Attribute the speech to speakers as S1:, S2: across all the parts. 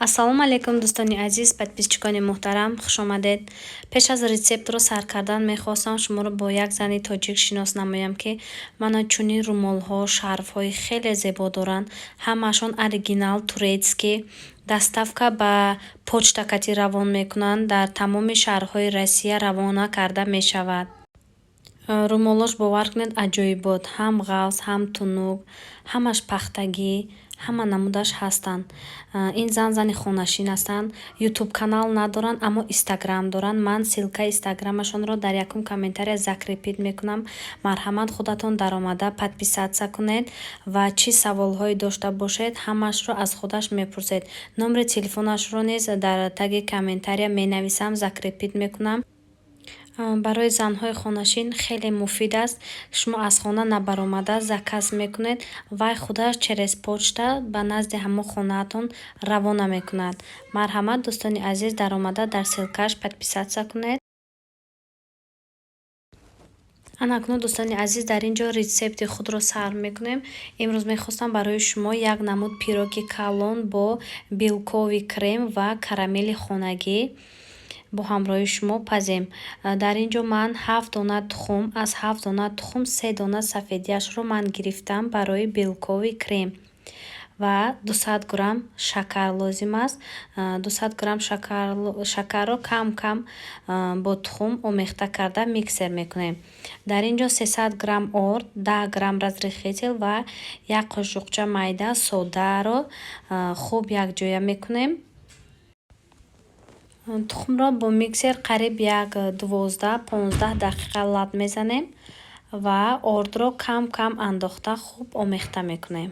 S1: Ассалому алайкум, дӯстони азиз, подписчикони муҳтарам, хушомадед. Пеш аз рецептро сар кардан мехостам шуморо бо як зани тоҷик шинос намоям, ки мана чунин румолҳо, шарфҳои хеле зебо доранд. Ҳамаашон оригинал турецкий, доставка ба почта кати равон мекунанд, дар тамоми шаҳрҳои Россия равона карда мешавад. Румолош, бовар кунед, аҷоибот, ҳам ғафз, ҳам тунук, ҳамаш пахтагӣ, ҳама намудаш ҳастанд. Ин зан зани хонашин ҳастанд, ютуб канал надоранд, аммо инстаграм доранд. Ман ссылкаи инстаграмашонро дар якум комментария закрепить мекунам. Марҳамат, худатон даромада подписаться кунед ва чӣ саволҳое дошта бошед, ҳамашро аз худаш мепурсед. Номери телефонашро низ дар таги комментария менависам, закрепить мекунам. Барои занҳои хонашин хеле муфид аст. Шумо аз хона набаромада заказ мекунед, вай худаш через почта ба назди ҳамон хонаатон равона мекунад. Марҳамат, дӯстони азиз, даромада дар ссылкааш подписаться кунед. Ана акнун, дӯстони азиз, дар ин ҷо рецепти худро сар мекунем. Имрӯз мехостам барои шумо як намуд пироги калон бо белковый крем ва карамели хонагӣ бо ҳамроҳи шумо пазем. Дар ин ҷо ман 7 дона тухм, аз 7 дона тухм се дона сафедияшро ман гирифтам барои белковый крем ва 200 грамм шакар лозим аст. 200 грамм шакарро кам кам бо тухм омехта карда миксер мекунем. Дар ин ҷо 300 грамм орд, 10 грамм разрыхлитель ва як қошуқча майда содаро хуб якҷоя мекунем. Тухмро бо миксер қариб як 12-15 дақиқа лат мезанем ва ордро кам кам андохта хуб омехта мекунем.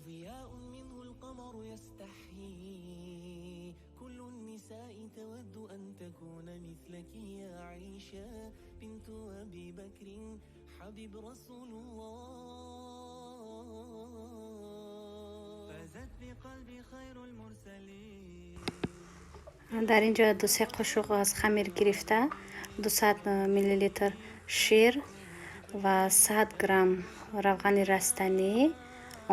S2: ضياء منه القمر يستحيي، كل النساء تود أن تكون مثلك يا عائشة بنت أبي بكر حبيب رسول الله، فازت بقلبي خير المرسلين.
S1: Дар ин ҷо ду-се қошуқ аз хамир гирифта, 200 миллилитр шир ва 100 грамм равғани растанӣ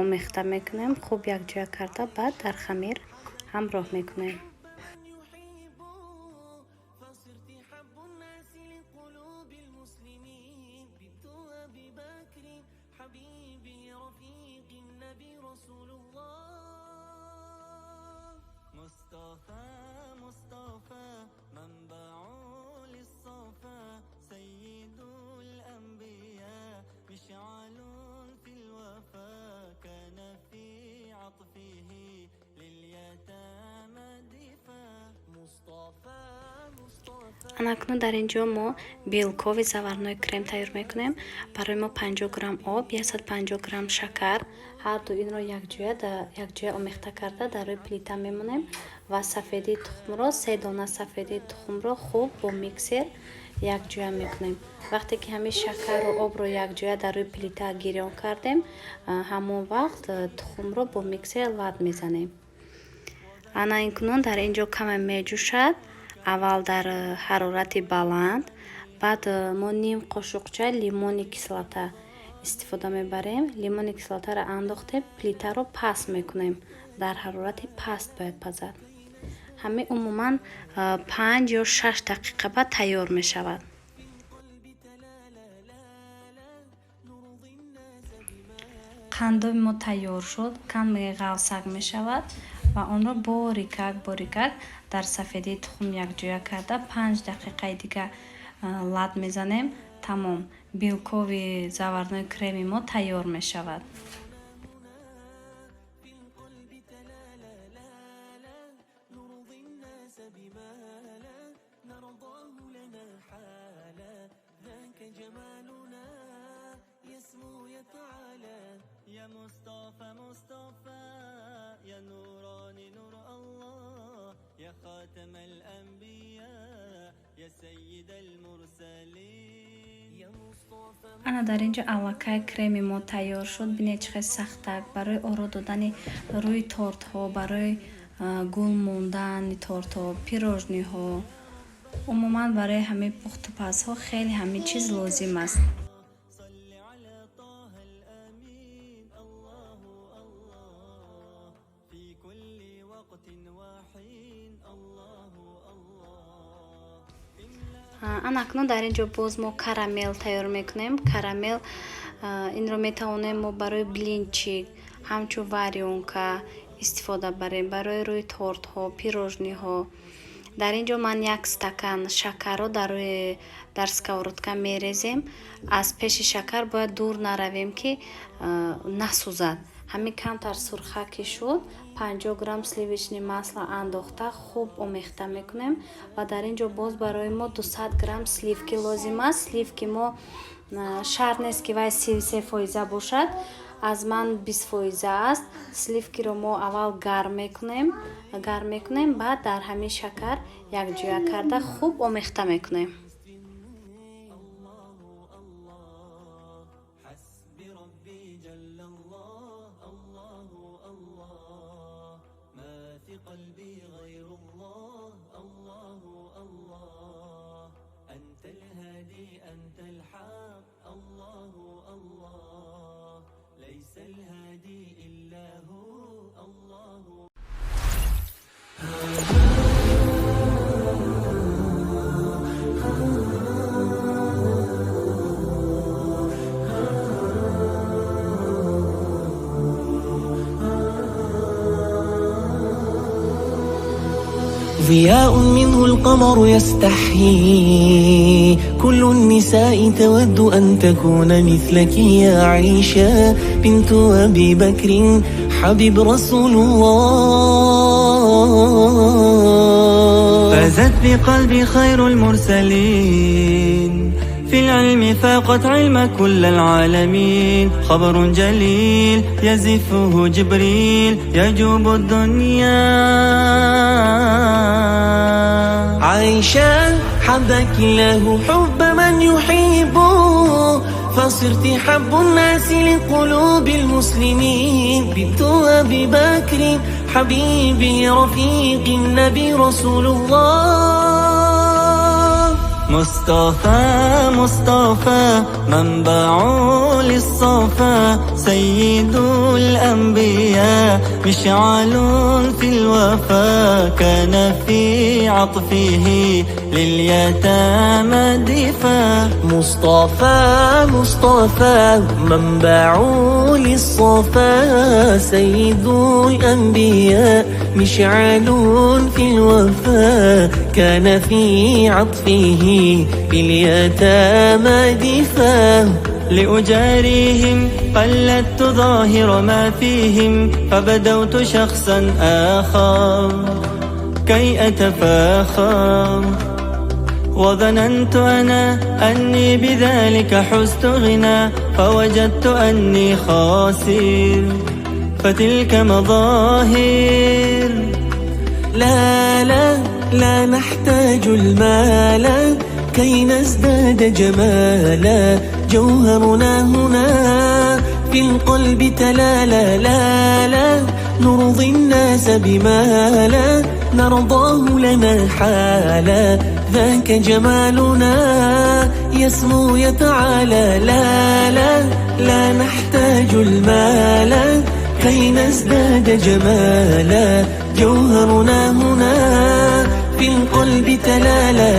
S1: омехта мекунем, хуб якҷоя карда, баъд дар хамир ҳамроҳ мекунем.
S2: من يحب، فصرت حب الناس لقلوب المسلمين، بنت أبي بكر حبيبي رفيق النبي رسول الله. مصطفى مصطفى منبع للصفا، سيد الأنبياء مشعل في الوفا، كان في عطفه لليتامى دفاع. مصطفى مصطفى.
S1: Ана акнун дар ин ҷо мо белковый заварной крем тайёр мекунем. Барои мо 50 грамм об, 150 грамм шакар, ҳарду инро якҷоя омехта карда дар рӯи плита мемонем ва сафедии тухмро, се дона сафедии тухмро хуб бо миксер якҷоя мекунем. Вақте ки ҳамин шакару обро якҷоя дар рӯи плита гирён кардем, ҳамон вақт тухмро бо миксер лат мезанем. Ана инкунун дар ин ҷо каме меҷӯшад, аввал дар ҳарорати баланд, баъд мо ним қошуқча лимони кислота истифода мебарем. Лимони кислотаро андохтем, плитаро паст мекунем, дар ҳарорати паст бояд пазад. Ҳамин умуман 5 ё 6 дақиқа баъд тайёр мешавад. Қандоби мо тайёр шуд, каме ғафсак мешавад ва онро борикак борикак дар сафедии тухм якҷоя карда 5 дақиқаи дига лат мезанем. Тамом, белковый заварной креми мо тайёр мешавад.
S2: في القلب تلالا لا لا، نرضي الناس بما لا نرضاه لنا حالا، ذاك جمالنا يسمو يتعالى. يا مصطفى مصطفى يا نوراني نور الله، يا خاتم الأنبياء يا سيد المرسلين. يا
S1: Ана дар ин ҷо аллакай креми мо тайёр шуд. Бинед, чӣ хел сахтак. Барои оро додани рӯи тортҳо, барои гул мондани тортҳо, пирожныйҳо, умуман барои ҳамаи пухтупазҳо хеле ҳамин чиз лозим аст.
S2: صل على طه الأمين، الله الله، في كل وقت وحين، الله الله.
S1: Ана акнун дар ин ҷо боз мо карамел тайёр мекунем. Карамел инро метавонем мо барои блинчик, ҳамчун варёнка истифода барем, барои рӯи тортҳо, пирожныйҳо. Дар ин ҷо ман як стакан шакарро дар рӯи дар сковородка мерезем. Аз пеши шакар бояд дур наравем, ки насӯзад. Ҳамин камтар сурха ки шуд, 50 грамм сливочный масло андохта, хуб омехта мекунем. Ва дар ин ҷо боз барои мо 200 грамм сливки лозим аст. Сливки мо шарт нест, ки вай 33 фоиза бошад, аз ман 20 фоиза аст. Сливкиро мо аввал гарм мекунем, баъд дар ҳамин шакар якҷоя карда, хуб омехта мекунем.
S2: الله الله، حسبي ربي جل الله، الله الله، ما في قلبي غير الله، الله الله، أنت الهادي، أنت الحق، الله الله، ليس الهادي إلا هو، الله.
S3: ضياء منه القمر يستحيي، كل النساء تود أن تكون مثلك يا عائشة بنت أبي بكر حبيب رسول الله.
S2: فازت بقلبي خير المرسلين، في العلم فاقت علم كل العالمين، خبر جليل يزفه جبريل يجوب الدنيا.
S3: عائشة، حبك الله حب من يحبه، فصرت حب الناس لقلوب المسلمين، بنت أبي بكر حبيبي رفيق النبي رسول الله.
S2: مصطفى مصطفى منبع للصفا، سيد الأنبياء مشعل في الوفا، كان في عطفه لليتامى دفا.
S3: مصطفى مصطفى منبع للصفا، سيد الأنبياء مشعل في الوفا، كان في عطفه لليتامى دفا.
S2: لأجاريهم قلدت ظاهر ما فيهم، فبدوت شخصا آخر كي أتفاخر، وظننت أنا أني بذلك حزت غنى، فوجدت أني خاسر، فتلك مظاهر.
S3: لا لا لا نحتاج المال كي نزداد جمالا، جوهرنا هنا في القلب تلالا. لا لا نرضي الناس بما لا نرضاه لنا حالا، ذاك جمالنا يسمو يتعالى. لا لا لا نحتاج المال كي نزداد جمالا، جوهرنا هنا في القلب تلالا.